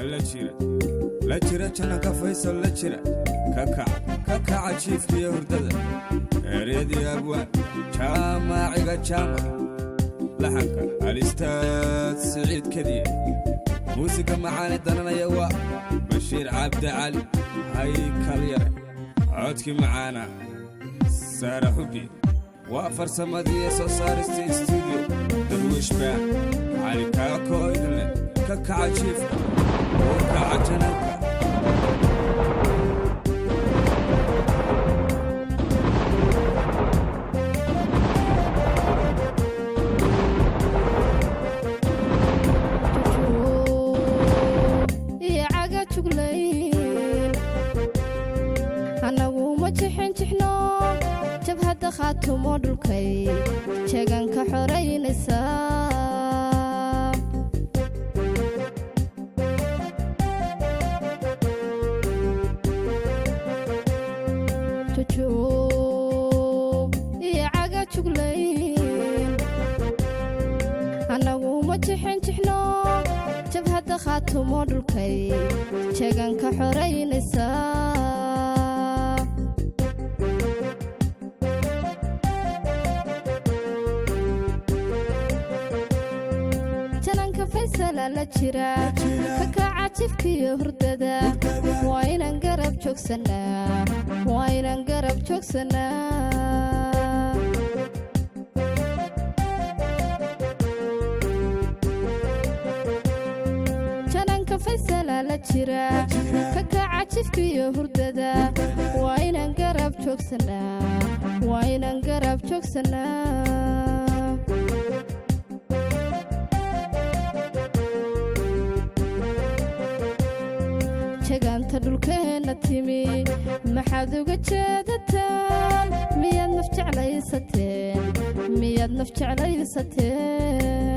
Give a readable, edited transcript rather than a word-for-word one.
La jira, la jira Jananka Faysal, la jira. Ka kaca, ka kaca jiifkiiyo hurdada. Eryadii abwaan Jaamaaciga Jaamac, laxanka Alistaad Siciid Kadiye, muusiga macaane dananaya waa Bashiir Cabdi Cali Haykal Yare, codkii macaana Saara Xubbi, waa farsamadii soo saarista Stuudiyo Darwiish Band. Cali Kaako idinleh, ka kaca jiifka oo kaca jananka. Iyo caga juglayn annaguma jixin jixno jabhadda Khaatumo dhulkay jeeganka xoraynaysa. Jujuub iyo caga juglayn annaguma jixin jixno jabhadda Khaatumo dhulkay jeeganka xoraynaysa. Jananka Faysala la jira, ka kaca jifkiyo hurdada. Waa inaan garab joogsanaa, waa inaan garab joogsanaa. Jananka Faysala la jira, ka kaca jifkiyo hurdada. Waa inaan garab joogsanaa, waa inaan garab joogsanaa. Jagaanta dhulkeenna timi maxaad uga jeedataan? Miyaad naf jeclaysateen? Miyaad naf jeclaysateen?